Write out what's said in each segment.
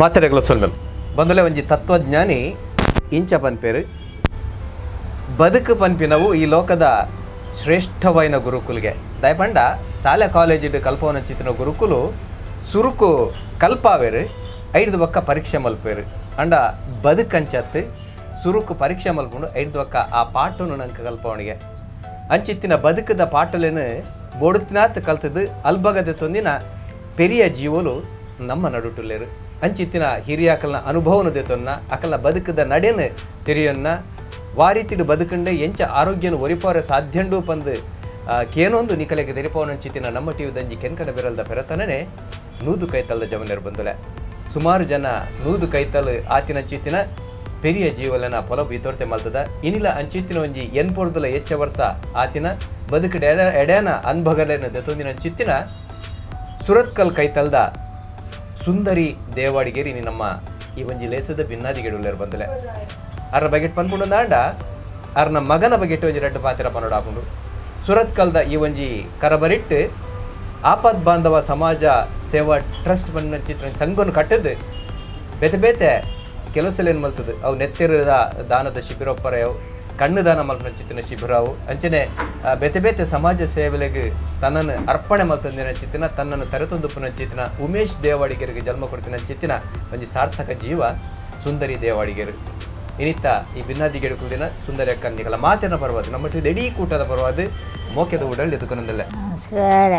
ಮಾತೆರೆಗ್ಲ ಸೊಲ್ಮೆಲ್ ಬಂದಲೆ ಒಂಜಿ ತತ್ವಜ್ಞಾನಿ ಇಂಚ ಪನ್ಪೇರು ಬದುಕು ಪನ್ಪಿನವು ಈ ಲೋಕದ ಶ್ರೇಷ್ಠವಾಯಿನ ಗುರುಕುಲಿಗೆ ದಯಪಂಡ ಶಾಲೆ ಕಾಲೇಜಿಡ್ ಕಲ್ಪವನಂಚಿತ್ತಿನ ಗುರುಕುಲು ಸುರುಕು ಕಲ್ಪಾವೇರು ಐದು ಬಕ್ಕ ಪರೀಕ್ಷೆ ಮಲ್ಪೇರು ಅಂಡ ಬದುಕಂಚತ್ತು ಸುರುಕು ಪರೀಕ್ಷೆ ಮಲ್ಪುಂಡು ಐದು ಬಕ್ಕ ಆ ಪಾಠನು ನಂಗೆ ಕಲ್ಪವಣಿಗೆ ಅಂಚಿತ್ತಿನ ಬದುಕದ ಪಾಟಲೇನು ಬೋಡುತ್ತಿನಾತ್ ಕಲ್ತದ್ದು ಅಲ್ಬಗದ ತೊಂದಿನ ಪೆರಿಯ ಜೀವಲು ನಮ್ಮ ನಡುಟುಲ್ಲೇರು ಅಂಚಿತ್ತಿನ ಹಿರಿಯಾಕಲ್ನ ಅನುಭವನು ದೆತೊನ್ನ ಅಕಲ್ನ ಬದುಕದ ನಡೆನು ತೆರಿಯನ್ನ ವಾರಿತಿಡು ಬದುಕಂಡೆ ಎಂಚ ಆರೋಗ್ಯನು ಒರಿಪೋರೆ ಸಾಧ್ಯಂಡು ಪಂದು ಕೇನೊಂದು ನಿಕಲೆಗೆ ತೆರಿಪವನಂಚಿತ್ತಿನ ನಮ್ಮ ಟಿವಿದಂಜಿ ಕೆನ್ಕನ ಬೆರಲ್ದ ಪೆರತನನೆ ನೂದು ಕೈತಲ್ದ ಜಮನೆರು ಬಂದುಲೆ ಸುಮಾರು ಜನ ನೂದು ಕೈತಲ್ ಆತಿನ ಚಿತ್ತಿನ ಪೆರಿಯ ಜೀವಲನ ಪೊಲಬು ಇತೋರ್ತೆ ಮಲ್ತದ ಇನಿಲ ಅಂಚಿತ್ತಿನ ಒಂಜಿ ಎನ್ಪೊರ್ದುಲ ಹೆಚ್ಚ ವರ್ಷ ಆತಿನ ಬದುಕಡೆ ಎಡ್ಯಾನ ಅನ್ಭಗಲೇನ ದೆತೊಂದಿನ ಚಿತ್ತಿನ ಸುರತ್ಕಲ್ ಕೈತಲ್ದ ಸುಂದರಿ ದೇವಾಡಿಗೇರಿ ಇನಿ ನಮ್ಮ ಈ ಒಂಜಿ ಲೇಸದ ಭಿನ್ನಾದಿಗೆಡುಲ್ಲೇರು ಬಂದಲೆ ಅರ್ನ ಬಗೆಟ್ ಪನ್ಪುಂಡು ದಾಂಡ ಅರ್ನ ಮಗನ ಬಗೆಟ್ ಒಂಜಿ ರಡ್ಡು ಪಾತಿರ ಪನ್ನೋಡು ಆಪುಂಡು ಸುರತ್ಕಲ್ದ ಈ ಒಂಜಿ ಕರಬರಿಟ್ಟು ಆಪದ್ ಬಾಂಧವ ಸಮಾಜ ಸೇವಾ ಟ್ರಸ್ಟ್ ಬಣ್ಣ ಚಿತ್ರ ಸಂಘವನ್ನು ಕಟ್ಟದು ಬೇತೆ ಬೇತೆ ಕೆಲಸಲೇನು ಏನು ಮಲ್ತದು ಅವು ನೆತ್ತಿರದ ದಾನದ ಶಿಬಿರೊಪ್ಪರೆಯವು ಕಣ್ಣು ದಾನ ಮಲ್ಪನ ಚಿತ್ತಿನ ಶಿಬಿರವು ಅಂಚನೆ ಬೇತೆ ಬೇತೆ ಸಮಾಜ ಸೇವೆಲೆಗ್ ತನ್ನನ್ನು ಅರ್ಪಣೆ ಮಲ್ತಂದಿನ ಚಿತ್ತಿನ ತನ್ನನ್ನು ತರೆತೊಂದುಪ್ಪುನ ಚಿತ್ತಿನ ಉಮೇಶ್ ದೇವಾಡಿಗರಿಗೆ ಜನ್ಮ ಕೊಡ್ತಿನ ಚಿತ್ತಿನ ಒಂಜಿ ಸಾರ್ಥಕ ಜೀವ ಸುಂದರಿ ದೇವಾಡಿಗರು ಇನಿತ್ತ ಈ ಭಿನ್ನಾದಿಗೆ ದಿನ ಸುಂದರಿ ಅಕ್ಕ ನಿಕಲ ಮಾತಿನ ಪರವಾದ ನಮ್ಮ ಇಡೀ ಕೂಟದ ಪರವಾದ ಮೋಕೆದ ಉಡಲ್ ಎದುಕೊನಂದಲ್ಲ. ನಮಸ್ಕಾರ.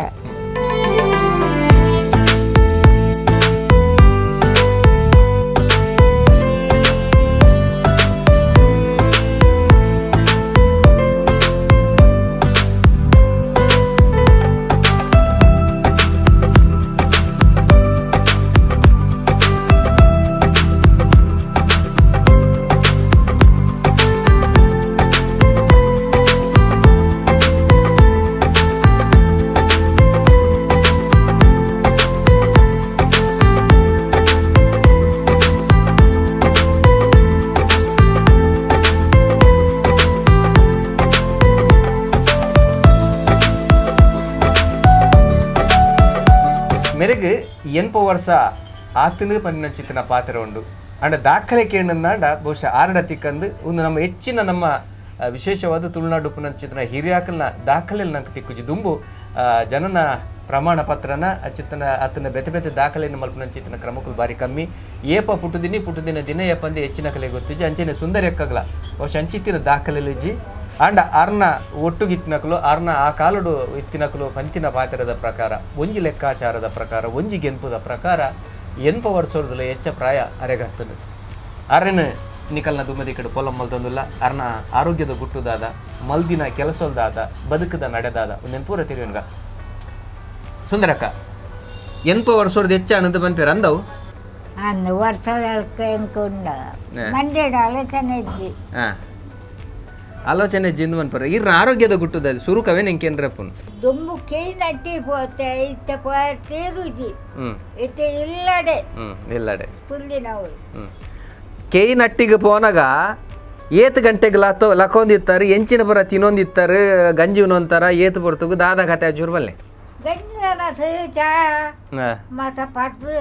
ಮೆರೆಗ್ ಎನ್ಪ ವರ್ಷ ಆತನು ಪನ್ನಿನ ಪಾತ್ರ ಉಂಡು ಅಂಡ ದಾಖಲೆ ಕೇಂದ್ರ ಬಹುಶಃ ಆರಡ ತಿಕ್ಕಂದು ಒಂದು ನಮ್ಮ ಹೆಚ್ಚಿನ ನಮ್ಮ ವಿಶೇಷವಾದ ತುಳುನಾಡು ಪುನಂಚಿತನ ಹಿರಿಯಾಕಲ್ನ ದಾಖಲೆಯಲ್ಲಿ ನಂಗೆ ತಿಕ್ಕುಜಿ ದುಂಬು ಜನನ ಪ್ರಮಾಣ ಪತ್ರನ ಅಚಿತ್ತನ ಆತನ ಬೆತೆ ಬೆತೆ ದಾಖಲೆಯನ್ನು ಮಲ್ಪನಂಚಿತನ ಕ್ರಮಕ್ಕೂ ಬಾರಿ ಕಮ್ಮಿ ಏಪ ಪುಟ್ಟುದಿನಿ ಪುಟ್ಟುದಿನ ದಿನ ಏಪಂದು ಹೆಚ್ಚಿನ ಕಲೆ ಗೊತ್ತಿಜ್ಜಿ ಅಂಚೆನೆ ಸುಂದರ ಎಕ್ಕಗ್ಲ ಬಹುಶಃ ಅಂಚಿತ್ತಿನ ದಾಖಲೆಲಿಜ್ಜಿ ಅಂಡ ಅರ್ನ ಒಟ್ಟುಗಿತ್ತಿನಕಲು ಅರ್ನ ಆ ಕಾಲಡು ಇತ್ತಿನಕಲು ಪಂತಿನ ಪಾತ್ರದ ಪ್ರಕಾರ ಒಂಜಿ ಲೆಕ್ಕಾಚಾರದ ಪ್ರಕಾರ ಒಂಜಿ ಗೆನ್ಪುದ ಪ್ರಕಾರ ಎನ್ಪ ವರ್ಷದಲ್ಲ ಹೆಚ್ಚ ಪ್ರಾಯ ಅರೆಗರ್ತದೆ ಅರೆನ ನಿಕಲ್ನ ದುಮ್ಮದಿ ಕಡೆ ಪೊಲಂ ಮಲ್ತೊಂದುಲ್ಲ ಅರ್ನ ಆರೋಗ್ಯದ ಗುಟ್ಟುದಾದ ಮಲ್ದಿನ ಕೆಲಸಲ್ದಾದ ಬದುಕದ ನಡೆದಾದ ಒಂದೇನು ಪೂರ ತಿರುವನ್ಗ ಸುಂದರಕ್ಕ ಎನ್ಪ ವರ್ಷದ ಹೆಚ್ಚ ಅಣದ ಪನ್ಪೇರು ಅಂದವು ಅಂದು ವರ್ಷದ ಎಂಕುಂಡ ಮಂಡ್ಯದ ಆಲೋಚನೆ ಇಜ್ಜಿ. ಹಾಂ ಆಲೋಚನೆ ಜಿಂದ ಮನ್ಪರ ಇರ್ನ ಆರೋಗ್ಯದ ಗುಟ್ಟುದಾದ ಸುರುಕವೇ ನಿಂಕೇನ್ರಪ್ಪನ್ ದುಂಬು ಕೈ ನಟ್ಟಿ ಪೋತೆ ಇತ್ತ ತೀರುಜಿ ಇತ್ತೆ ಇಲ್ಲಡೆ ಇಲ್ಲಡೆ ಕುಂದಿನವು. ಕೇಯಿ ನಟ್ಟಿಗೆ ಪೋನಾಗ ಏತ್ ಗಂಟೆಗೆ ಲತೋ ಲಕೊಂದಿತ್ತಾರೆ ಎಂಚಿನ ಬರ ತಿನ್ನೊಂದಿತ್ತಾರೆ ಗಂಜಿ ಉನ್ನೊಂತಾರ ಏತ್ ಬರ್ತಗು ದಾದ ಕತೆ ಅಜೂರ್ ಬಲ್ಲೆ ಗಂಜಿನ ಚಾ ಮತ ಪಡ್ದು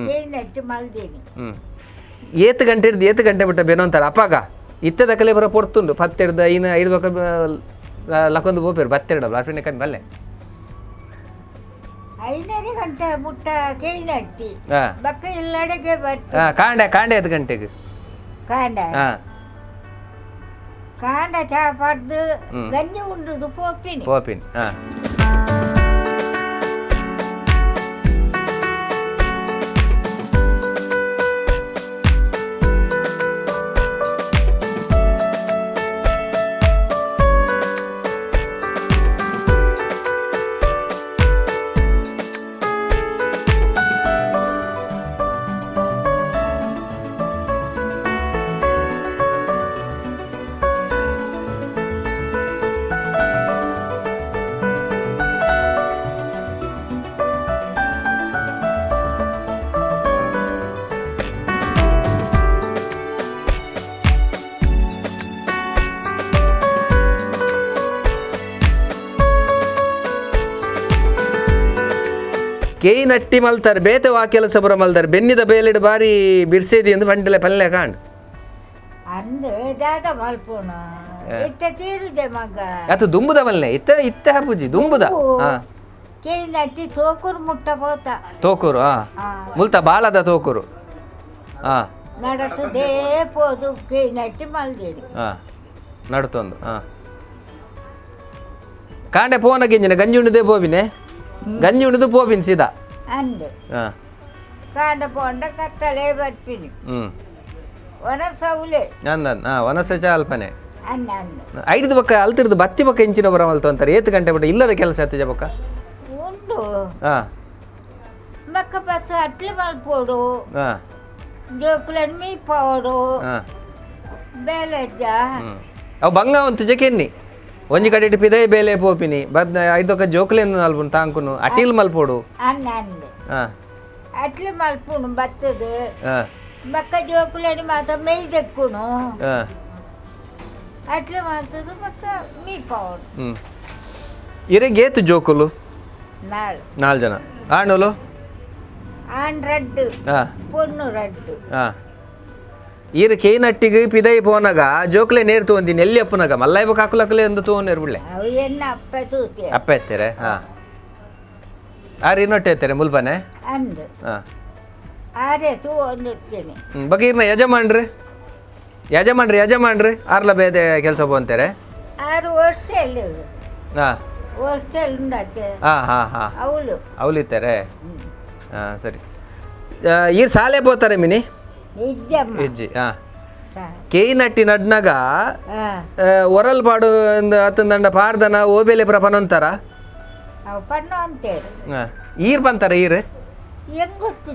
ಕೈ ನಟ್ಟಿ ಮಲ್ದೀನಿ. ಏತ್ ಗಂಟೆ ಹಿಡ್ದು ಏತ್ ಗಂಟೆ ಬಿಟ್ಟ ಬೇನೊಂತಾರ ಅಪ್ಪಾಗ ಇತ್ತೆ ದಕಲೆ ಬರ ಪೊರ್ತುಂಡು ಪತ್ತೆಡ್ದು ಐನ ಐದು ಬಕ ಲಕೊಂದು ಬೋಪೇರು ಬತ್ತೆರಡು ಅರ್ಪಿನ ಕಮ್ಮಿ ಬಲ್ಲೆ ಐನೂರು ಗಂಟೆ ಮುಟ್ಟ ಕೈ ನಟ್ಟಿ ಬಕ್ಕ ಇಲ್ಲಡೆಗೆ ಬರ್ತು. ಕಾಂಡೆ ಕಾಂಡೆ ಐದು ಗಂಟೆಗೆ ಕಾಂಡ ಕಾಂಡ ಚಾ ಪಡ್ದು ಗಂಜಿ ಉಂಡುದು ಪೋಪಿನಿ ಪೋಪಿನಿ. ಹಾಂ ಕೇಯಿ ನಟ್ಟಿ ಮಲ್ತಾರೆ ಬೇತೆ ವಾ ಕೆಲಸ ಪುರ ಮಲ್ತಾರೆ ಬೆನ್ನಿದ ಬೇಲೆಡ್ ಬಾರಿ ಬಿರ್ಸೇದಿ ಎಂದು ಬಂಡಲೆ ಪಲ್ಲೆ ಕಾಂಡ್ ಅಂದು ದಾದ ಮಲ್ಪುನು ಇತ್ತ ತೀರುದೆ ಮಗ ಅದು ದುಂಬುದ ಮಲ್ನೆ ಇತ್ತ ಇತ್ತ ಹಾಪುಜಿ ದುಂಬುದ ಕೇಯಿ ನಟ್ಟಿ ತೋಕೂರು ಮುಟ್ಟ ಪೋತ ತೋಕೂರು ಮುಲ್ತ ಬಾಳದ ತೋಕೂರು ನಡತದೇ ಪೋದು ಕೇಯಿ ನಟ್ಟಿ ಮಲ್ದಿನಿ ನಡ್ತೊಂದು ಕಾಂಡೆ ಪೋನ ಗಿಂಜಿನ ಗಂಜಿ ಉಂಡುದೇ ಪೋಬಿನೆ ಗಂಜಿ ಉಂಡುದು ಪೋಬಿನ್ ಸೀದಾ ಅಂದು ಕಾಂಡ ಪೋಂಡ ಕತ್ತಲೆ ಬರ್ಪಿನಿ ವನಸೌಲೆ ಅಂದ ವನಸ ಚಾಲ್ಪನೆ ಅನ್ನ ಅಂದು ಐದು ಬಕ್ಕ ಅಲ್ತಿರ್ದು ಬತ್ತಿ ಬಕ್ಕ ಇಂಚಿನ ಬರ ಮಲ್ತು ಅಂತಾರೆ ಏತು ಗಂಟೆ ಬಿಟ್ಟು ಇಲ್ಲದ ಕೆಲಸ ಆಯ್ತು ಬಕ್ಕ ಉಂಡು ಬಕ್ಕ ಬತ್ತ ಅಟ್ಲಿ ಮಲ್ಪೋಡು ಜೋಕುಲನ್ ಮೀಪೋಡು ಬೇಲೆಜ್ಜ ಅವು ಬಂಗ ಉಂತು ಜಕೆನ್ನಿ ಒಂಜಿ ಕಡೆ ಪಿದೈ ಬೇಲೆ ಪೋಪಿನಿ ಬದ್ ಐದೊಕ್ಕ ಜೋಕುಲೇನು ಅಲ್ಪುನು ತಾಂಕುನು ಅಟಿಲ್ ಮಲ್ಪೋಡು ಅನ್ನ ಅಂದು ಅಟ್ಲಿ ಮಲ್ಪುನು ಬತ್ತದು ಬಕ್ಕ ಜೋಕುಲನಿ ಮಾತ ಮೇಯ್ ದೆಕ್ಕುನು ಅಟ್ಲಿ ಮಾಡ್ತದು ಬಕ್ಕ ಮೀಪೋಡು ಇರೆಗೇತು ಜೋಕುಲು ನಾಲ್ ನಾಲ್ ಜನ ಆಣುಲು ಆಣ್ ರಡ್ಡು ಪೊಣ್ಣು ರಡ್ಡು ಈರು ಕೇನಟ್ಟಿಗೆ ಪಿದೈ ಪೋನಾಗ ಜೋಕ್ಲೆ ನೇರ್ ತೋಂದಿನಿ ಎಲ್ಲಿ ಅಪ್ಪನಾಗ ಮಲ್ಲಾಯ್ಬ ಕಾಕುಲಕಲೆ ಎಂದು ತೋನೇರು ಬಿಡ್ಲೆ ಅವು ಎನ್ನ ಅಪ್ಪ ತೂತೆ ಅಪ್ಪ ಎತ್ತಾರೆ ಆರು ಇನ್ನೊಟ್ಟೆ ಎತ್ತಾರೆ ಮುಲ್ಬನೆ ಅಂದು ಆರೆ ತೂ ಒಂದಿರ್ತೀನಿ ಬಗೆ ಇರ್ನ ಯಜಮಾನ್ರಿ ಯಜಮಾನ್ರಿ ಯಜಮಾನ್ರಿ ಆರ್ಲ ಬೇದೆ ಕೆಲಸ ಅಂತಾರೆ ಆರು ವರ್ಷ ಎಲ್ಲಿ ವರ್ಷ ಉಂಡತ್ತೆ ಅವಳು ಅವಳಿತ್ತಾರೆ ಹಾಂ ಸರಿ ಈರ್ ಸಾಲೆ ಪೋತಾರೆ ಮಿನಿ ಇಜ್ಜಿ ಕೇಯಿ ನಟ್ಟಿ ನಡ್ನಾಗ ಒರಲ್ ಪಾಡು ಅತ್ತಂದಂಡ ಪಾಡ್ದನ ಓಬೇಲೆ ಪ್ರಪನಂತಾರ ಈರ್ ಬಂತಾರ ಈರ್ ಗೊತ್ತು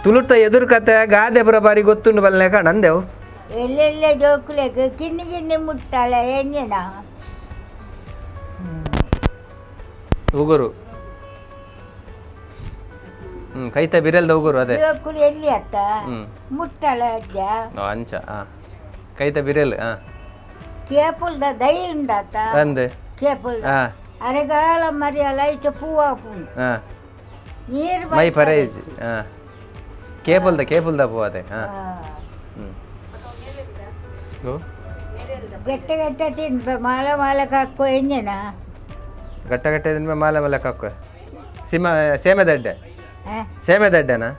ತುಳುತ ಎದುರು ಕತೆ ಗಾದೆ ಬರ ಬಾರಿ ಗೊತ್ತುಂಡು ಬಲ್ಲೆ ಕಾಣಂದೆವು ಎಲ್ಲೆಲ್ಲ ಜೋಕುಲೆಗ್ ಕಿನ್ನಿ ಕಿನ್ನಿ ಮುಟ್ಟಾಳೆ ಎಂಜಿನ ಉಗುರು ಕೈತ ಬಿರಲ್ದ ಉಗುರು ಅದೇ ಜೋಕುಲು ಎಲ್ಲಿ ಅತ್ತ ಮುಟ್ಟಾಳೆ ಅಜ್ಜ ಅಂಚ ಕೈತ ಬಿರಲ್ ಕೇಪುಲ್ದ ದೈ ಉಂಡಾತ ಅಂದ್ ಕೇಪುಲ್ದ ಅರೆಗಾಲ ಮರಿಯಲ ಇಟ್ಟು ಪೂವ ಪುಂಡು ನೀರು ಮೈ ಪರೇಜ್ ಕೇಪುಲ್ದ ಕೇಪುಲ್ದ ಪೂವ ಅದೇ ಗಟ್ಟೆ ಗಟ್ಟೆ ತಿನ್ಪೆ ಮಾಲೆ ಮಾಲೆ ಕಾಕೋ ಎಂಜಿನ ಗಟ್ಟೆ ಗಟ್ಟೆ ತಿನ್ಪೆ ಮಾಲೆ ಮಾಲೆ ಕಾಕೋ ಸಿಮ ಸೇಮೆದಡ್ಡೆ ಸೇಮೆದಡ್ಡೆನಾ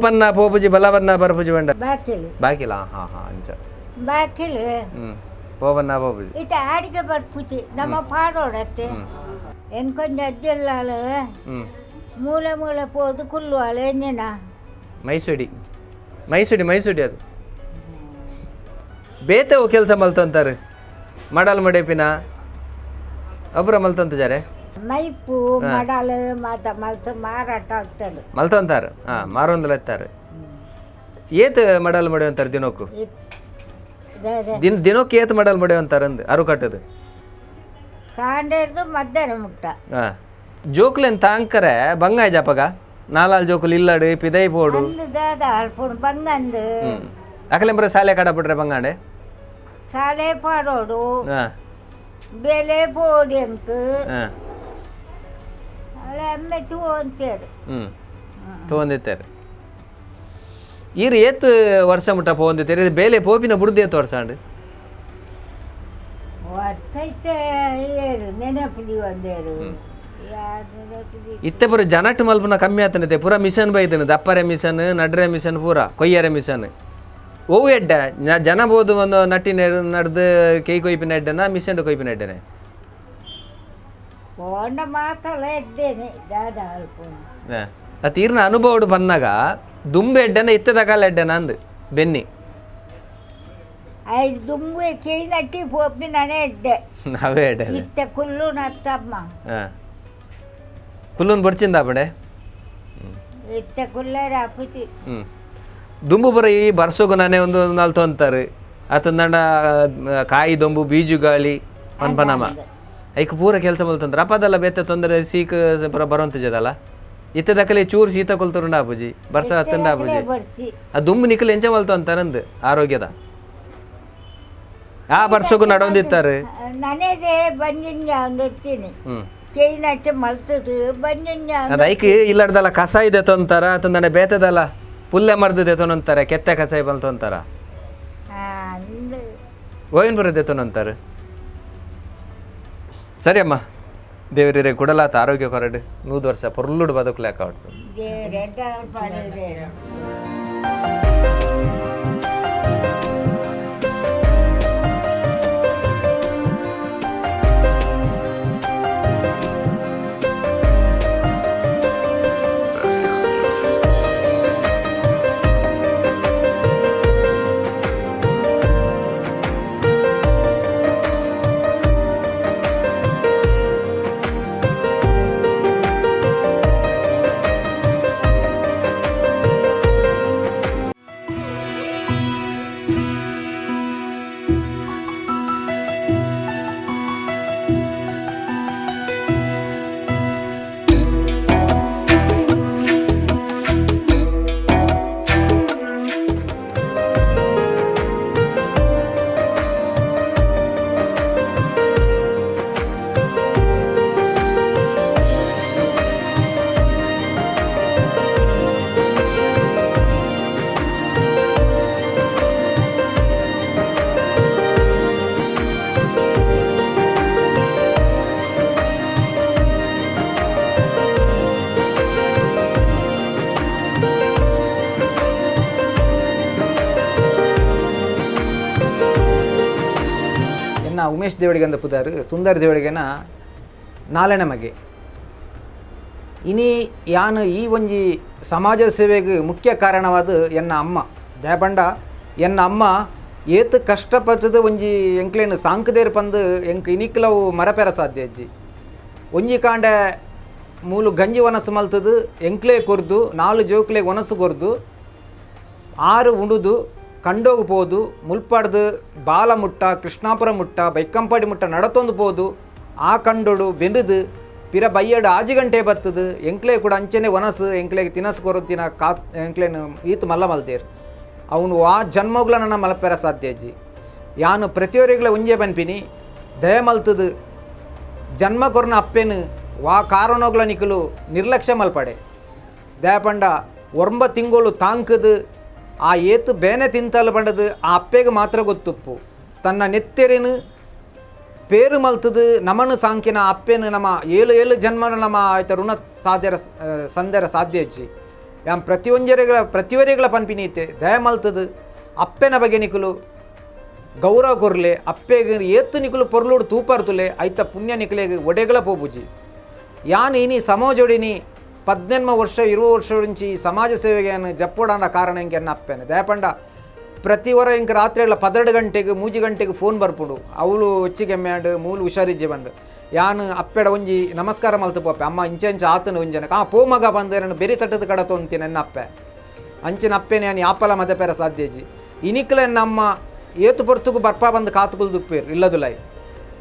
ಪೋಪನ್ನ ಪೋಪುಜಿ ಬಲವನ್ನ ಬರ್ಪುಜಿ ಬಂಡ ಬಾಕಿಲು ಬಾಕಿಲ. ಹಾಂ ಹಾಂ ಅಂಚ ಬಾಕಿಲು. ಹ್ಞೂ ಪೋಪನ್ನ ಪೋಪುಜಿ ಇತ್ತೆ ಆಡಿಗೆ ಬರ್ಪುಜಿ ನಮ್ಮ ಪಾಡೋಡತ್ತೆ ಎಂಕೊಂಜ ಅಜ್ಜಲ್ಲಾಳು. ಹ್ಞೂ ಮೂಲೆ ಮೂಲೆ ಪೋದು ಕುಲ್ಲುವಾಳು ಎಂಜಿನ ಮೈಸೂಡಿ ಮೈಸೂಡಿ ಮೈಸೂಡಿ ಅದು ಬೇತೆವು ಕೆಲಸ ಮಲ್ತಂತಾರೆ ಮಡಲ್ ಮಡೇಪಿನ ಒಬ್ಬರ ಮಲ್ತಂತ ಜಾರೆ ಮೈಪು ಮಡಲು ಮಾತ ಮಲ್ತು ಮಾರಾಟ ಆಗ್ತದೆ. ಮಲ್ತಂತಾರೆ. ಹಾಂ ಮಾರೊಂದಲ ಎತ್ತಾರೆ. ಏತ್ ಮಡಲ್ ಮಡೆ ಅಂತಾರೆ ದಿನಕ್ಕೂ? ದಿನ ದಿನಕ್ಕೆ ಏತ್ ಮಡಲ್ ಮಡೆ ಅಂತಾರೆ ಅಂದು ಅರು ಕಟ್ಟದು ಕಾಂಡೇರ್ದು ಮಧ್ಯಾಹ್ನ ಮುಟ್ಟ. ಹಾಂ ಜೋಕ್ಲೆನ್ ತಾಂಕರೆ ಬಂಗಾಯ ಜಾಪಗ ನಾಲಾಲ್ ಜೋಕುಲು ಇಲ್ಲಡು ಪಿದೈ ಬೋಡು ದಾದ ಅಲ್ಪುಣ್ ಬಂಗಂದು. ಅಕಲೆಂಬ್ರ ಸಾಲೆ ಕಡಪಟ್ರೆ ಬಂಗಾಂಡೆ ಸಾಲೆ ಪಾಡೋಡು. ಹಾಂ ಬೆಲೆ ಬೋಡಿ ಅಂಕ ಹಾಂ ಅಲ್ಲ ಅಮ್ಮೆ ತೂವಂತೇರು. ಹ್ಞೂ ತಗೊಂಡಿತ್ತಾರೆ. ಈರು ಏತ್ ವರ್ಷ ಮುಟ್ಟ ಪೋಂದಿತ್ತೀರಿ? ಇದು ಬೇಲೆ ಪೋಪಿನ ಬುಡ್ದು ಏತ್ ವರ್ಷ ಅಂಡು? ವರ್ಷ ಇತ್ತೆ ಏರು ನೆನಪುದಿ ಒಂದೇರು ಯಾರು ನೆನಪುದಿ. ಇತ್ತೆ ಪೂರ ಜನಟ್ ಮಲ್ಪುನ ಕಮ್ಮಿ ಆತನತೆ, ಪೂರ ಮಿಷನ್ ಬೈದನ, ದಪ್ಪರೆ ಮಿಷನ್, ನಡ್ರೆ ಮಿಷನ್, ಪೂರ ಕೊಯ್ಯರೆ ಮಿಷನ್. ಒವು ಎಡ್ಡ ಜನ ಬೋದು ಒಂದು ನಟ್ಟಿ ನಡ್ದು ಕೈ ಕೊಯ್ಪಿನ ಎಡ್ಡನ ಮಿಷನ್ ಕೊಯ್ಪಿನ ಎಡ್ಡನೆ? ಪೋಂಡ ಮಾತಲ್ಲ ಎಡ್ಡೇನೆ ದಾದ ಅಲ್ಪುಣ. ಆ ತೀರ್ನ ಅನುಭವಡು ಬನ್ನಾಗ ದುಂಬೆ ಎಡ್ಡನ ಇತ್ತದ ಕಾಲ ಎಡ್ಡನ ಅಂದು ಬೆನ್ನಿ? ಐದು ದುಂಬೆ ಕೈ ನಟ್ಟಿ ಪೋಪಿನೇ ಎಡ್ಡೆ. ಅವೇ ಎಡ್ಡೆ. ಇತ್ತೆ ಕುಲ್ಲು ನತ್ತಮ್ಮ. ಹಾಂ ಕುಲ್ಲುನ್ ಬಡ್ಚಿಂದ ಬಡೆ. ಇತ್ತೆ ಕುಲ್ಲರ ಅಪ್ಪುತಿ. ಹ್ಞೂ ದುಂಬು ಬರ ಈ ಬರ್ಸೋಗು ನಾನೇ ಒಂದು ನಾಲ್ತು ಅಂತಾರೆ ಆತಂದಂಡ ಕಾಯಿ ದೊಂಬು ಬೀಜು ಗಾಳಿ ಪನ್ಪನಮ ಐಕ್ ಪೂರ ಕೆಲಸ ಮಲ್ತಂದ್ರೆ ಅಪ್ಪದಲ್ಲ ಬೇತೆ ತೊಂದರೆ ಸೀಕ್ ಪೂರ ಬರೋಂತ ಜದಲ್ಲ. ಇತ್ತೆ ದಕ್ಕಲೆ ಚೂರು ಶೀತ ಕೊಲ್ತರುಂಡ ಆಪುಜಿ ಬರ್ಸ ಹತ್ತಂಡ ಆಪುಜಿ. ಬರ್ತಿ ಆ ದುಂಬು ನಿಕ್ಕಲು ಎಂಚ ಮಲ್ತು ಅಂತಾರಂದು ಆರೋಗ್ಯದ ಆ ಬರ್ಸೋಗು ನಡೊಂದಿತ್ತಾರೆ. ನನೇದೇ ಬಂಜಿಂಜ ಅಂದಿರ್ತೀನಿ. ಹ್ಞೂ ಕೈ ನಟ್ಟಿ ಮಲ್ತದು ಬಂಜಿಂಜ. ಅದು ಐಕ್ ಇಲ್ಲಡ್ದಲ್ಲ ಕಸ ಇದೆ ತೊಂತಾರ ಆತಂದಣ ಬೇತದಲ್ಲ ಪುಲ್ಲೆ ಮರ್ದಿದೆ ತೊನಂತಾರೆ ಕೆತ್ತೆ ಕಸಾಯ ಬಂತು ಅಂತಾರ ಗೋವಿನ ಬರದೆ ತೊನಂತಾರೆ. ಸರಿ ಅಮ್ಮ, ದೇವರಿರೇ ಕುಡಲಾತ ಆರೋಗ್ಯ ಕೊರಡು 100 ವರ್ಷ ಪೊರ್ಲುಡು ಬದುಕುಲೇಕ ಆಡ್ತು. ಉಮೇಶ್ ದೇವಡಿಗಂದ ಪುದಾರು ಸುಂದರ್ ದೇವಡಿಗನ ನಾಲೆನ ಮಗೆ. ಇನಿ ಯಾನು ಈ ಒಂಜಿ ಸಮಾಜ ಸೇವೆಗೆ ಮುಖ್ಯ ಕಾರಣವಾದ ಎನ್ನ ಅಮ್ಮ ದಯಪಂಡ. ಎನ್ನ ಅಮ್ಮ ಏತು ಕಷ್ಟಪಟ್ಟದ ಒಂಜಿ ಎಂಕ್ಲೇನು ಸಾಂಕದೇರ್ ಪಂದು ಎಂಕ್ ಇನಿಕ್ಲವು ಮರಪೆರ ಸಾಧ್ಯ ಅಜ್ಜಿ. ಒಂಜಿ ಕಾಂಡ ಮೂಲು ಗಂಜಿ ಒನಸು ಮಲ್ತದು ಎಂಕ್ಲೇ ಕೊರ್ದು 4 ಜೋಕ್ಲೆ ಒನಸು ಕೊರ್ದು 6 ಉಂಡುದು ಕಂಡೋಗು ಪೋದು ಮುಲ್ಪಾಡ್ದು ಬಾಲ ಮುಟ್ಟ ಕೃಷ್ಣಾಪುರ ಮುಟ್ಟ ಬೈಕಂಪಾಡಿ ಮುಟ್ಟ ನಡತೊಂದು ಪೋದು ಆ ಕಂಡೋಡು ಬೆಂದುದು ಪಿರ ಬೈಯಡು ಆಜಿ ಗಂಟೆ ಬತ್ತದು ಎಂಕ್ಲೆ ಕೂಡ ಅಂಚನೆ ಒನಸು ಎಂಕ್ಲೆಗೆ ತಿನಸು ಕೊರತಿನ ಕಾ ಎಂಕ್ಲೇನು ಈತು ಮಲ್ಲ ಮಲ್ತೇರು ಅವನು ಆ ಜನ್ಮಗಳ ನನ್ನ ಮಲಪೆರ ಸಾಧ್ಯ ಅಜ್ಜಿ. ಯಾನು ಪ್ರತಿಯೊರಿಗಳ ಒಂಜೆ ಪನ್ಪಿನಿ ದಯ ಮಲ್ತದು ಜನ್ಮ ಕೊರ್ನ ಅಪ್ಪೇನು ವಾ ಕಾರಣಗಳ ನಿಕಲು ನಿರ್ಲಕ್ಷ್ಯ ಮಲ್ಪಡೆ ದಯಪಂಡ 9 ತಿಂಗಳು ತಾಂಕದು ಆ ಏತು ಬೇನೆ ತಿಂತಲು ಪಂಡದು ಆ ಅಪ್ಪೆಗೆ ಮಾತ್ರ ಗೊತ್ತುಪ್ಪು. ತನ್ನ ನೆತ್ತೆರೇನು ಪೇರು ಮಲ್ತದು ನಮನು ಸಾಂಕಿನ ಅಪ್ಪೇನು ನಮ್ಮ 7 7 ಜನ್ಮನ ನಮ್ಮ ಆಯ್ತ ಋಣ ಸಾಧ್ಯರ ಸಂದರ ಸಾಧ್ಯ ಅಜ್ಜಿ. Yam ಪ್ರತಿಯೊಂಜರೆಗಳ ಪ್ರತಿಯೊರೆಗಳ ಪನ್ಪಿನೀತೆ ದಯ ಮಲ್ತದು ಅಪ್ಪೆನ ಬಗ್ಗೆ ನಿಕುಲು ಗೌರವ ಕೊರ್ಲೆ ಅಪ್ಪೆಗೆ ಏತ್ತು ನಿಕುಲು ಪೊರ್ಲುಡು ತೂಪರ್ತುಲೆ ಐತ ಪುಣ್ಯ ನಿಕುಲೆಗ್ ಒಡೆಗಳ ಪೋಪುಜಿ. ಯಾನ್ ಇನಿ ಸಮಾಜೋಡಿನಿ 18 ವರ್ಷ 20 ವರ್ಷ నుంచి ಸಮಾಜ ಸೇವೆಗೆ ಯಾನ್ ಜಪ್ಪೋಡಾಂಡ ಕಾರಣ ಎಂಕೆ ಎನ್ನ ಅಪ್ಪೆನೆ. ದಯಪಂಡ ಪ್ರತಿ ವರ ಇಂಕ ರಾತ್ರಿ ಎಲ್ಲ 12 ಗಂಟೆಗೆ 3 ಗಂಟೆಗೆ ಫೋನ್ ಬರ್ಪುಂಡು, ಅವಳು ಒಚ್ಚಿಗೆ ಮ್ಯಾಂಡ್ ಮೂಲು ಹುಷಾರಿಜ್ಜೆ ಬಂಡು. ಯಾನ್ ಅಪ್ಪೆಡ ಒಂಜಿ ನಮಸ್ಕಾರ ಮಲ್ತು ಪೋಪೆ, ಅಮ್ಮ ಇಂಚೆ ಇಂಚೆ ಆತನು ಒಂಜನ ಆ ಪೋ ಮಗ ಬಂದು ನನ್ನ ಬೆರಿ ತಟ್ಟದ ಕಡ ತೊಂತೀನಿ ಎನ್ನ ಅಪ್ಪೆ. ಅಂಚಿನ ಅಪ್ಪೆನೆ ಯಾನ್ ಯಾಪಲ ಮದಪೆರ ಸಾಧ್ಯಜಿ. ಇನಿಕ್ಲ ನಮ್ಮ ಏತು ಪೊರ್ತುಗು ಬರ್ಪಾ ಬಂದು ಕಾತುಕುಲು ದುಪ್ಪೇರು ಇಲ್ಲದುಲೈ.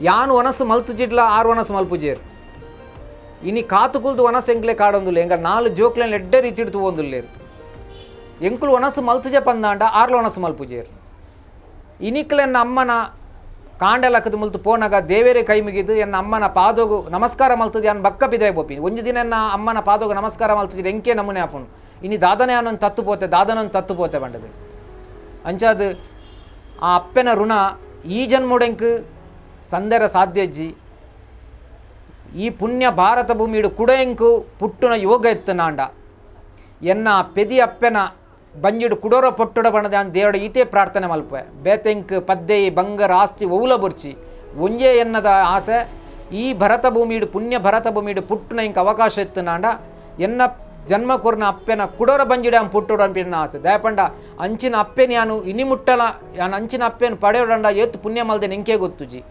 ಯಾನು ಒನಸು ಮಲ್ತುಜಿಡ್ಲ ಆರು ಒನಸು ಮಲ್ಪುಜೇರು. ಇನಿ ಕಾತುಕುಲ್ದು ಒನಸು ಎಂಕ್ಲೆ ಕಾಡೊಂದುಲ್ಲ, ಎಂಗ 4 ಜೋಕ್ಲೆನ್ ಎಡ್ಡೆ ರೀತಿ ತೂವೊಂದುಲ್ಲೇರು. ಎಂಕುಲು ಒನಸು ಮಲ್ತುಜೆ ಪಂದಾಂಡ ಆರ್ಲ ಒನಸು ಮಲ್ಪುಜೇರು. ಇನಿಕ್ಲೆನ್ನ ಅಮ್ಮನ ಕಾಂಡಲಕ್ಕದ ಮುಲ್ತು ಪೋನಾಗ ದೇವೇರೆ ಕೈ ಮುಗಿದು ಎನ್ನ ಅಮ್ಮನ ಪಾದೋಗು ನಮಸ್ಕಾರ ಮಲ್ತದೆ ಯಾನ್ ಬಕ್ಕ ಪಿದಾಯ ಪೋಪಿ. ಒಂಜಿ ದಿನ ಎನ್ನ ಅಮ್ಮನ ಪಾದೋಗು ನಮಸ್ಕಾರ ಮಲ್ತುಜಿಡ ಎಂಕೆ ನಮೂನೆ ಆಪುಂಡು. ಇನಿ ದಾದನೆ ಅನ್ನೊಂದು ತತ್ತು ಪೋತೆ, ದಾದನೊಂದು ತತ್ತು ಪೋತೆ ಬಂಡದು. ಅಂಚಾದು ಆ ಅಪ್ಪೆನ ಋಣ ಈ ಜನ್ಮೊಡೆಂಕ್ ಸಂದರ ಸಾಧ್ಯಜ್ಜಿ. ಈ ಪುಣ್ಯ ಭಾರತ ಭೂಮಿಡು ಕುಡೆಂಕು ಪುಟ್ಟುನ ಯೋಗ ಎತ್ತು ನಾಂಡ ಎನ್ನ ಪೆದಿ ಅಪ್ಪೆನ ಬಂಜಿಡು ಕುಡೋರ ಪೊಟ್ಟುಡ ಬಣ್ಣದ ದೇವಡ ಈತೇ ಪ್ರಾರ್ಥನೆ ಮಲ್ಪೆ. ಬೇತೆಂಕ್ ಪದ್ದೆಯಿ ಬಂಗಾರ ಆಸ್ತಿ ಒವುಲ ಬೊರ್ಚಿ ಒಂಜೇ ಎನ್ನದ ಆಸೆ ಈ ಭರತ ಭೂಮಿಡು ಪುಣ್ಯ ಭರತ ಭೂಮಿಡು ಪುಟ್ಟುನ ಇಂಕ್ ಅವಕಾಶ ಎತ್ತು ನಾಂಡ ಎನ್ನ ಜನ್ಮ ಕೊರ್ನ ಅಪ್ಪೆನ ಕುಡೋರ ಬಂಜಿಡ ಪುಟ್ಟುಡ ಅನ್ಪಿನ ಆಸೆ. ದಯಪಂಡ ಅಂಚಿನ ಅಪ್ಪೆನ ಯಾನು ಇನಿ ಮುಟ್ಟಲ ಯಾನು ಅಂಚಿನ ಅಪ್ಪೆನ ಪಡೆಯೋಡಂಡ ಏತು ಪುಣ್ಯ ಮಲ್ದೆ ನಿಂಕೆ ಗೊತ್ತುಜಿ.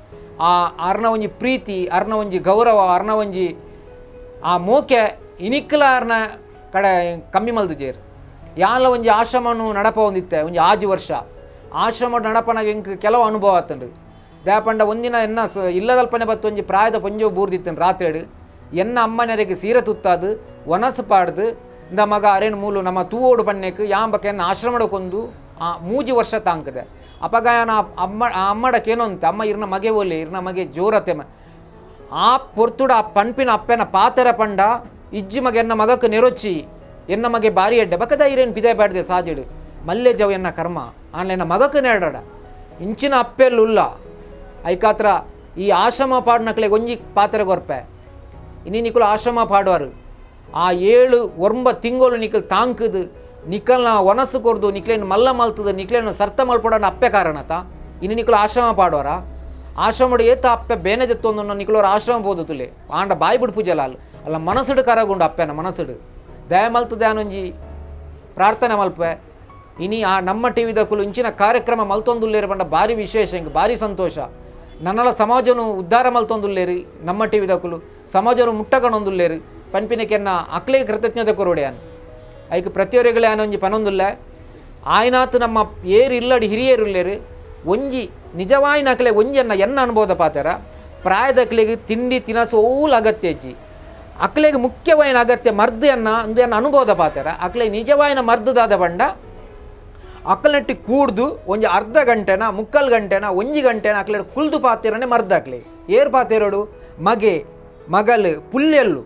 ಆ ಅರ್ನ ಒಂಜಿ ಪ್ರೀತಿ, ಅರ್ನ ಒಂಜಿ ಗೌರವ, ಅರ್ನ ಒಂಜಿ ಆ ಮೋಕೆ ಇನಿಕ್ಲ ಅರ್ನ ಕಡೆ ಕಮ್ಮಿ ಮಲ್ದು ಜೇರು. ಯಾನ್ಲ ಒಂಜಿ ಆಶ್ರಮನು ನಡಪ ಒಂದಿತ್ತೆ ಒಂಜಿ 6 ವರ್ಷ ಆಶ್ರಮ ನಡಪನಾಗ ಎಂಕ್ ಕೆಲವು ಅನುಭವ ಆತಂಡು. ದಯಪಂಡ ಒಂದಿನ ಎನ್ನ ಇಲ್ಲದಲ್ಪನೆ ಬತ್ತು ಒಂಜಿ ಪ್ರಾಯದ ಪೊಂಜೋ ಬೂರ್ದಿತ್ತನು ರಾತ್ರಿಡು. ಎನ್ನ ಅಮ್ಮನರಿಗೆ ಸೀರೆ ತುತ್ತಾದು ಒನಸು ಪಾಡ್ದು ಇಂದ ಮಗ ಅರೇನು ಮೂಲು ನಮ್ಮ ತೂವೋಡು ಪನ್ನೆಕ್ ಯಾಂಬಕ ಎನ್ನ ಆಶ್ರಮಡ ಕೊಂದು ಆ 3 ವರ್ಷ ತಾಂಕದೆ. ಅಪಗಾಯನ ಅಮ್ಮ ಆ ಅಮ್ಮಡಕ್ಕೇನೋ ಅಂತ ಅಮ್ಮ ಇರ್ನ ಮಗೆ ಓಲೆ ಇರ್ನ ಮಗೆ ಜೋರತೆ ಆ ಪೊರ್ತುಡ ಆ ಪನ್ಪಿನ ಅಪ್ಪೆನ ಪಾತೆರ ಪಂಡ ಇಜ್ಜಿ ಮಗ ಎನ್ನ ಮಗಕ್ಕೆ ನೆರೊಚ್ಚಿ ಎನ್ನ ಮಗೆ ಬಾರಿ ಎಡ್ಡೆ ಬಕದ ಇರೇನು ಪಿದೆ ಪಾಡ್ದೆ ಸಾಜಿಡು ಮಲ್ಲೆ ಜವ್ ಎನ್ನ ಕರ್ಮ ಆನ್ಲೆ ಮಗಕ್ಕೆ ನೆರಡ ಇಂಚಿನ ಅಪ್ಪೆಲ್ಲುಲ್ಲ. ಐಕಾತ್ರ ಈ ಆಶ್ರಮ ಪಾಡ್ನಕ್ಲೆ ಒಂಜಿ ಪಾತ್ರೆ ಕೊರ್ಪೆ ಇನಿ ನಿಕುಲು ಆಶ್ರಮ ಪಾಡುವರು ಆ 7 9 ತಿಂಗಳು ನಿಕಲ್ ತಾಂಕದು ನಿಕಲ್ನ ಒನಸು ಕೊರ್ದು ನಿಕ್ಲೇನು ಮಲ್ಲ ಮಲ್ತದ ನಿಕ್ಲೇನು ಸರ್ತ ಮಲ್ಪಡೋಣ ಅಪ್ಪೆ ಕಾರಣತ ಇನ್ನು ನಿಕುಲು ಆಶ್ರಮ ಪಾಡುವರ ಆಶ್ರಮಡು ಏತ ಅಪ್ಪೆ ಬೇನೆ ದೆತ್ತೊಂದು ನಿಕುಲೋರು ಆಶ್ರಮ ಬೋದು ತುಲೆ ಆಂಡ ಬಾಯಿ ಬಿಡು ಪೂಜೆಲ ಅಲ್ಲ ಅಲ್ಲ ಮನಸ್ಸುಡು ಕರಗುಂಡು ಅಪ್ಪೆನ ಮನಸ್ಸುಡು ದಯ ಮಲ್ತದೆ ಆನೊಂಜಿ ಪ್ರಾರ್ಥನೆ ಮಲ್ಪೆ. ಇನಿ ಆ ನಮ್ಮ ಟಿ ವಿದಕ್ಕುಲು ಇಂಚಿನ ಕಾರ್ಯಕ್ರಮ ಮಲ್ತೊಂದುಲ್ಲೇರು ಪಂಡ ಭಾರಿ ವಿಶೇಷ ಇಂಕ್ ಭಾರಿ ಸಂತೋಷ. ನನ್ನಲ ಸಮಾಜನು ಉದ್ಧಾರ ಮಲ್ತೊಂದುಲ್ಲೇರು ನಮ್ಮ ಟಿ ವಿದಕ್ಕುಲು ಸಮಾಜನು ಮುಟ್ಟಕಣೊಂದುಲ್ಲೇರು ಪನ್ಪಿನಕೆನ್ನ ಅಕ್ಲೇ ಕೃತಜ್ಞತೆ ಕೊರೋಡೆಯಾನ್ ಐಕ್ ಪ್ರತಿಯೊರೆಗಳೇ ಆನೊಂಜಿ ಪನೊಂದುಲ್ಲ ಆಯ್ನಾತ್ ನಮ್ಮ ಏರು ಇಲ್ಲಡಿ ಹಿರಿಯರುಲ್ಲೇರು ಒಂಜಿ ನಿಜವಾಯಿನ ಅಕ್ಲೆ ಒಂಜಿ ಎನ್ನ ಅನುಭವದ ಪಾತೆರ ಪ್ರಾಯದಕ್ಲೆಗೆ ತಿಂಡಿ ತಿನಸು ಓಲ್ ಅಗತ್ಯ ಇಜ್ಜಿ. ಅಕ್ಲೆಗೆ ಮುಖ್ಯವಾಯಿನ ಅಗತ್ಯ ಮರ್ದು ಎನ್ನ ಒಂದು ಎನ್ನ ಅನುಭವದ ಪಾತೆರ ಅಕ್ಲೆ ನಿಜವಾಯಿನ ಮರ್ದುದಾದ ಬಂಡ ಅಕ್ಕಲ್ನೆಟ್ಟಿ ಕೂಡ್ದು ಒಂಜಿ ಅರ್ಧ ಗಂಟೆನ ಮುಕ್ಕಾಲು ಗಂಟೆನ ಒಂಜಿ ಗಂಟೆನ ಅಕ್ಲೆ ಕುಲ್ದು ಪಾತೆರನೆ ಮರ್ದಾಕ್ಲೆ ಏರ್ ಪಾತೆರಡು ಮಗೆ ಮಗಲು ಪುಲ್ಯಲ್ಲು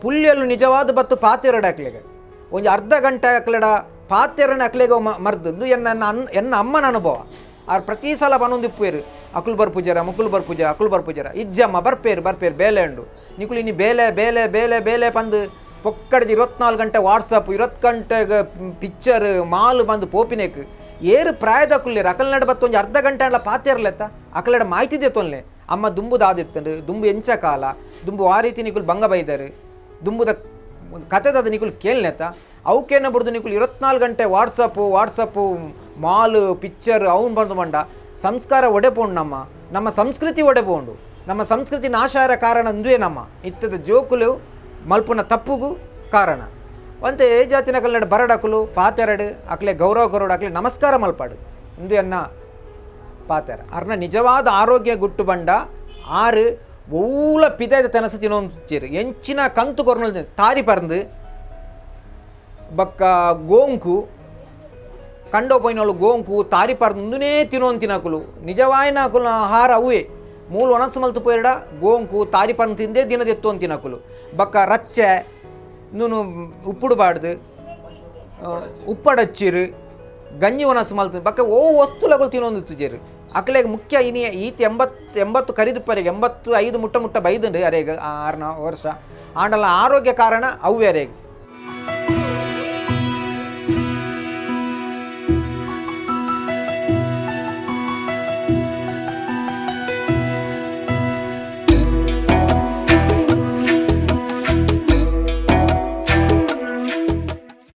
ಪುಲ್ಯಲ್ಲು ನಿಜವಾದ ಬತ್ತು ಪಾತೆರಡು ಅಕ್ಲೆಗೆ ಒಂಜಿ ಅರ್ಧ ಗಂಟೆ ಅಕ್ಲೆಡ ಪಾತೆರನೆ ಅಕ್ಲೆಗೆ ಮರ್ದು ಎನ್ನ ಎನ್ನ ಅಮ್ಮನ ಅನುಭವ. ಆರ್ ಪ್ರತಿ ಸಲ ಬನೊಂದಿಪ್ಪೇರು ಅಕುಲು ಬರ್ಪುಜರ ಮುಕುಲು ಬರ್ಪುಜರ ಅಕುಲು ಬರ್ಪುಜರ ಇಜ್ಜಮ್ಮ ಬರ್ಪೇರು ಬರ್ಪೇರು ಬೇಲೆ ಉಂಡು ನಿಕುಲು ಇನಿ ಬೇಲೆ ಬೇಲೆ ಬೇಲೆ ಬೇಲೆ ಪಂದು ಪೊಕ್ಕಡ್ದು 24 ಗಂಟೆ ವಾಟ್ಸಪ್ 20 ಗಂಟೆಗೆ ಪಿಕ್ಚರ್ ಮಾಲ್ ಬಂದು ಪೋಪಿನೇಕ್ ಏರು ಪ್ರಾಯದ ಕುಲ್ಲೇರು ಅಕಲ್ನಡ ಬತ್ತು ಒಂಜಿ ಅರ್ಧ ಗಂಟೆ ಅಲ್ಲ ಪಾತೆರ್ಲೆತ್ತ ಅಕಲಡ ಮಾಹಿತಿ ತೊನ್ಲೆ ಅಮ್ಮ ದುಂಬುದಾದಿತ್ತಂಡು ದುಂಬು ಎಂಚ ಕಾಲ ದುಂಬು ಆ ರೀತಿ ನಿಕುಲು ಭಂಗ ಬೈದರು ದುಂಬುದ ಕತೆದಾದ ನಿಕುಲು ಕೇಳ್ನೆತ್ತ ಅವಕ್ಕೇನ ಬಿಡ್ದು ನಿಕುಲು 24 ಗಂಟೆ WhatsApp WhatsApp mall picture ಅವನು ಬಂದು ಮಂಡ ಸಂಸ್ಕಾರ ಒಡೆಪೋಂಡು ನಮ್ಮ ನಮ್ಮ ಸಂಸ್ಕೃತಿ ಒಡೆಪೋಂಡು ನಮ್ಮ ಸಂಸ್ಕೃತಿ ನಾಶಾರ ಕಾರಣ ಅಂದುವೆ ನಮ್ಮ ಇತ್ತದ ಜೋಕುಲು ಮಲ್ಪುನ ತಪ್ಪುಗು ಕಾರಣ ಒಂತೆ ಏ ಜಾತಿನ ಕನ್ನಡ ಬರಡಕುಲು ಪಾತೆರಡು ಅಕ್ಲೆ ಗೌರವ ಕೊರಡು ಅಕ್ಲೆ ನಮಸ್ಕಾರ ಮಲ್ಪಾಡು ಇಂದು ಎನ್ನ ಪಾತೆರ ಅರ್ನ ನಿಜವಾದ ಆರೋಗ್ಯ ಗುಟ್ಟು ಬಂಡ ಆರು ಓಲ ಪಿದಾಯ್ದ ತೆನಸು ತಿನ್ನೊಂದು ಎಂಚಿನ ಕಂತು ಕೊರ್ನಲ್ ತಾರಿ ಪರಂದು ಬಕ್ಕ ಗೋಂಕು ಕಂಡೋ ಪೋಯಿನೋಳು ಗೋಂಕು ತಾರಿ ಪರಂದುನೇ ತಿನ್ನೋನ್ ತಿನ್ನಕುಲು ನಿಜವಾಯಿನ ಅಕುಲ ಆಹಾರ ಅವೇ ಮೂಲು ಒಣಸು ಮಲ್ತು ಪೋಯಿರಡ ಗೋಂಕು ತಾರಿ ಪರಂದು ತಿಂದೇ ದಿನದೆತ್ತು ತಿನ್ನಕುಲು ಬಕ್ಕ ರಚ್ಚೆ ನೂನು ಉಪ್ಪುಡು ಬಾಡ್ದು ಉಪ್ಪಡಚ್ಚಿರು ಗಂಜಿ ಒಣಸು ಮಲ್ತು ಬಕ್ಕ ಓ ವಸ್ತುಲಗಳು ತಿನ್ನೊಂದು ತುಜೇರು ಅಕ್ಲೆಗ್ ಮುಖ್ಯ ಇನಿ ಈತ 80 ಕರಿದುಪ್ಪರಿಗೆ 85 ಮುಟ್ಟ ಮುಟ್ಟ ಬೈದುಂಡು ಅರೇಗ 6 ವರ್ಷ ಆಂಡಲ ಆರೋಗ್ಯ ಕಾರಣ ಅವು ಅರೇಗ್